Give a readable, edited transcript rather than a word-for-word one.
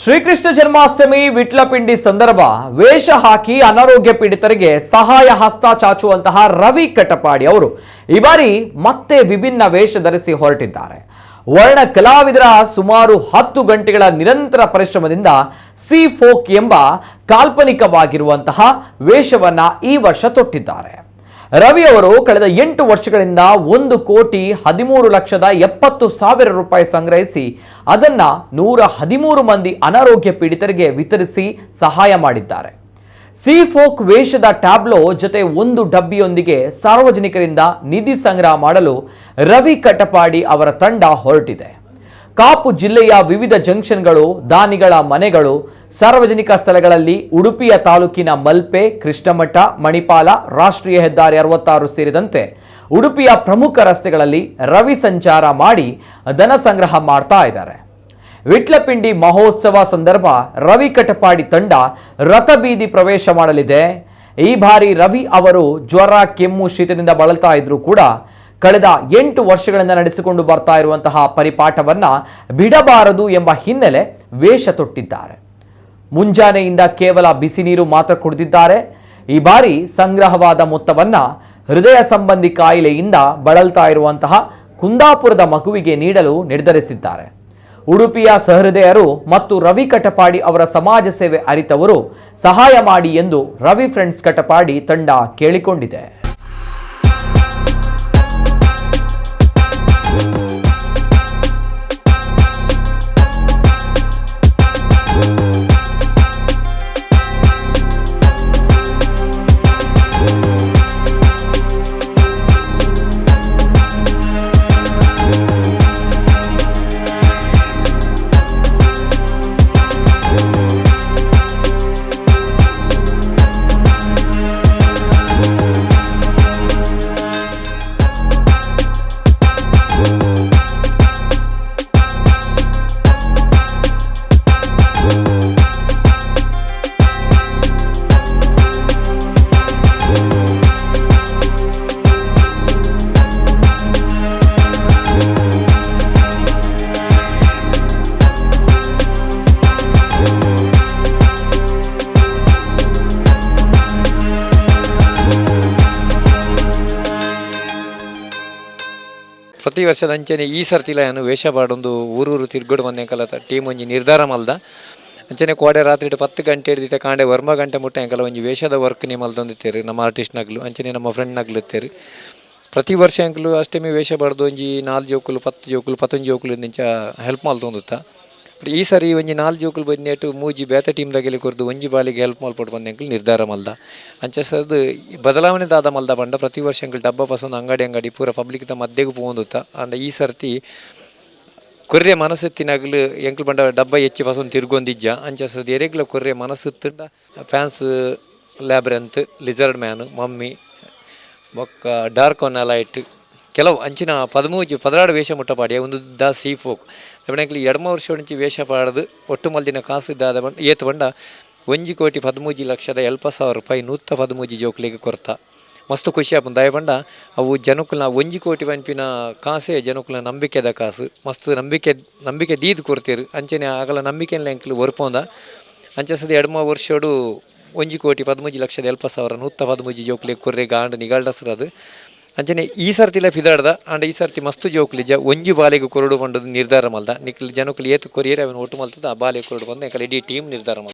Shrikrishna Janmashtami Vitlalapindi ಸಂದರ್ಭ ವೇಷ hockey ಅನಾರೋಗ್ಯ ಪೀಡಿತರಿಗೆ ಸಹಾಯ ಹಸ್ತ ಚಾಚುವಂತಹ ರವಿ ಕಟಪಾಡಿ ಅವರು ಈ ಬಾರಿ ಮತ್ತೆ ವಿಭಿನ್ನ ವೇಷ ಧರಿಸಿ ಹೊರಟಿದ್ದಾರೆ. ವರ್ಣ ಕಲಾವಿದರ ಸುಮಾರು 10 ಗಂಟೆಗಳ ನಿರಂತರ ಪರಿಶ್ರಮದಿಂದ ಸಿ ಫೋಕ್ ಎಂಬ ಕಾಲ್ಪನಿಕವಾಗಿರುವಂತಹ ವೇಷವನ್ನ ಈ ವರ್ಷ ತೊಟ್ಟಿದ್ದಾರೆ. ರವಿ ಅವರು ಕಳೆದ 8 ವರ್ಷಗಳಿಂದ 1,13,70,000 ರೂಪಾಯಿ ಸಂಗ್ರಹಿಸಿ ಅದನ್ನ 113 ಮಂದಿ ಅನಾರೋಗ್ಯ ಪೀಡಿತರಿಗೆ ವಿತರಿಸಿ ಸಹಾಯ ಮಾಡಿದ್ದಾರೆ. ಸಿ ಫೋಕ್ ವೇಷದ ಟ್ಯಾಬ್ಲೋ ಜೊತೆ ಒಂದು ಡಬ್ಬಿಯೊಂದಿಗೆ ಸಾರ್ವಜನಿಕರಿಂದ ನಿಧಿ ಸಂಗ್ರಹ ಮಾಡಲು ರವಿ ಕಟಪಾಡಿ ಅವರ ತಂಡ ಹೊರಟಿದೆ. ಕಾಪು ಜಿಲ್ಲೆಯ ವಿವಿಧ ಜಂಕ್ಷನ್ಗಳು, ದಾನಿಗಳ ಮನೆಗಳು, ಸಾರ್ವಜನಿಕ ಸ್ಥಳಗಳಲ್ಲಿ ಉಡುಪಿಯ ತಾಲೂಕಿನ ಮಲ್ಪೆ, ಕೃಷ್ಣಮಠ, ಮಣಿಪಾಲ, ರಾಷ್ಟ್ರೀಯ ಹೆದ್ದಾರಿ 66 ಸೇರಿದಂತೆ ಉಡುಪಿಯ ಪ್ರಮುಖ ರಸ್ತೆಗಳಲ್ಲಿ ರವಿ ಸಂಚಾರ ಮಾಡಿ ಧನ ಸಂಗ್ರಹ ಮಾಡ್ತಾ ಇದ್ದಾರೆ. ವಿಟ್ಲಪಿಂಡಿ ಮಹೋತ್ಸವ ಸಂದರ್ಭ ರವಿ ಕಟಪಾಡಿ ತಂಡ ರಥಬೀದಿ ಪ್ರವೇಶ ಮಾಡಲಿದೆ. ಈ ಬಾರಿ ರವಿ ಅವರು ಜ್ವರ, ಕೆಮ್ಮು, ಶೀತದಿಂದ ಬಳಲ್ತಾ ಇದ್ರು ಕೂಡ ಕಳೆದ 8 ವರ್ಷಗಳಿಂದ ನಡೆಸಿಕೊಂಡು ಬರ್ತಾ ಇರುವಂತಹ ಪರಿಪಾಠವನ್ನ ಬಿಡಬಾರದು ಎಂಬ ಹಿನ್ನೆಲೆ ವೇಷ ತೊಟ್ಟಿದ್ದಾರೆ. ಮುಂಜಾನೆಯಿಂದ ಕೇವಲ ಬಿಸಿ ನೀರು ಮಾತ್ರ ಕುಡಿದಿದ್ದಾರೆ. ಈ ಬಾರಿ ಸಂಗ್ರಹವಾದ ಮೊತ್ತವನ್ನ ಹೃದಯ ಸಂಬಂಧಿ ಕಾಯಿಲೆಯಿಂದ ಬಳಲ್ತಾ ಇರುವಂತಹ ಕುಂದಾಪುರದ ಮಗುವಿಗೆ ನೀಡಲು ನಿರ್ಧರಿಸಿದ್ದಾರೆ. ಉಡುಪಿಯ ಸಹೃದಯರು ಮತ್ತು ರವಿ ಕಟಪಾಡಿ ಅವರ ಸಮಾಜ ಸೇವೆ ಅರಿತವರು ಸಹಾಯ ಮಾಡಿ ಎಂದು ರವಿ ಫ್ರೆಂಡ್ಸ್ ಕಟಪಾಡಿ ತಂಡ ಕೇಳಿಕೊಂಡಿದೆ. ಪ್ರತಿ ವರ್ಷದ ಅಂಚನೆ ಈ ಸರ್ತಿಲ ಏನು ವೇಷ ಪಾಡೊಂದು ಊರೂರು ತಿರ್ಗೋಡು ಬಂದ ಟೀಮ್ ಒಂಜಿ ನಿರ್ಧಾರ ಮಲ್ದ ಅಂಚನೆ ಕೋಡೆ ರಾತ್ರಿ 10 ಗಂಟೆ ಹಿಡಿದಿತ್ತೆ ಕಾಂಡೆ 1 ಗಂಟೆ ಮುಟ್ಟ ಎಂಕಲ ಒಂಜಿ ವೇಷದ ವರ್ಕ್ ನಿಮ್ಮಲ್ದೊಂದಿತ್ತೇರು ನಮ್ಮ ಆರ್ಟಿಸ್ಟ್ ನಗ್ಲು ಅಂಚನೆ ನಮ್ಮ ಫ್ರೆಂಡ್ ನಗ್ಲು ಇತ್ತೇರು. ಪ್ರತಿ ವರ್ಷ ಎಂಕಲು ಅಷ್ಟೇಮಿ ವೇಷ ಬಾಡ್ದು ಒಂಜಿ 4 ಜೋಕುಲು 10 ಜೋಕುಲು 15 ಜೋಕುಲು ಇಂಚ ಹೆಲ್ಪ್ ಮಲ್ತೊಂದುತ್ತ. ಈ ಸರಿ ಒಂಜಿ 4 ಜೋಕುಲು ಬಂದೇಟು ಮೂಜಿ ಬೇತೆ ಟೀಮ್ದಾಗೆಲ್ಲ ಕೊರ್ದು ಒಂಜಿ ಬಾಲಿಗೆ ಹೆಲ್ಪ್ ಮಲ್ಪೊಡು ಬಂದ ಎಂಕಲು ನಿರ್ಧಾರ ಮಲ್ದ. ಅಂಚ ಸದ್ ಬದಲಾವಣೆ ದಾದ ಮಲ್ದ ಪಂಡ ಪ್ರತಿ ವರ್ಷ ಎಂಕಲು ಡಬ್ಬ ಪಸಂದು ಅಂಗಡಿ ಅಂಗಡಿ ಪೂರ ಪಬ್ಲಿಕ್ದ ಮಧ್ಯೆಗ್ ಪೋವೊಂದುತ್ತ. ಆಂಡ ಈ ಸರ್ತಿ ಕೊರ್ರೆ ಮನಸ್ಸೆತ್ತಿನಗಲು ಎಂಕಲು ಪಂಡ ಡಬ್ಬ ಹೆಚ್ಚಿ ಪಸಂದು ತಿರ್ಗೊಂದಿಜ್ಜ. ಅಂಚ ಸದ್ ಎರೆಗ್ಲ ಕೊರ್ರೆ ಮನಸ್ಸೆತ್ತಂಡ fans labyrinth, lizard man, mummy ಬೊಕ್ಕ ಡಾರ್ಕ್ ಒನ್ ಲೈಟ್ ಕೆಲವು ಅಂಚಿನ 13 16 ವೇಷ ಮುಟ್ಟ ಪಾಡಿಯ ಒಂದು the sea folk ಎಂಕ್ಲು ಎಡ್ಮ ವರ್ಷ ಒಂಚಿ ವೇಷ ಪಾಡ್ದು ಒಟ್ಟು ಮಲ್ದಿನ ಕಾಸು ದಾದ ಬಂಡ ಏತ್ ಬಂಡ 1,13,70,000 ರೂಪಾಯಿ 113 ಜೋಕ್ಲಿಗೆ ಕೊರ್ತ. ಮಸ್ತ್ ಖುಷಿ ಆಪುಂಡು. ದಾಯೆ ಪಂಡ ಅವು ಜನಕುಲ್ನ 1 ಕೋಟಿ ಪನ್ಪಿನ ಕಾಸೇ ಜನಕುಲ್ನ ನಂಬಿಕೆದ ಕಾಸು. ಮಸ್ತ್ ನಂಬಿಕೆ ನಂಬಿಕೆ ದೀದ್ ಕೊರ್ತೀರು. ಅಂಚನೆ ಆಗಲ ನಂಬಿಕೆಲ್ಲ ಎಂಕ್ಲು ಒರ್ಪೊಂದ. ಅಂಚ ಸದ ಎಡ್ಮ ವರ್ಷೋಡು 1,13,70,000 113 ಜೋಕ್ಲಿಗೆ ಕೊರ್ರೆ ಗಾಂಡ್ ನಿಗಾಲ್ಡಸ್ರದು. ಅಂಚನೆ ಈ ಸರ್ತಿಲ ಫಿದಾಡ್ದ ಆಂಡ ಈ ಸರ್ತಿ ಮಸ್ತ್ ಜೋಕ್ಲಿಜ ಒಂಜಿ ಬಾಲೆಗ್ ಕೊರಡು ಪಂಡದು ನಿರ್ಧಾರ ಮಲ್ದ. ನಿಕ್ಲ್ ಜನಕುಲು ಏತ್ ಕೊರಿಯರೆ ಅವೆನ್ ಒಟ್ಟು ಮಲ್ತದ ಆ ಬಾಲೆಗ್ ಕೊರಡು ಪಂದ್ ಎಂಕಲ್ ಇಡೀ ಟೀಮ್ ನಿರ್ಧಾರ ಮಲ್ದ.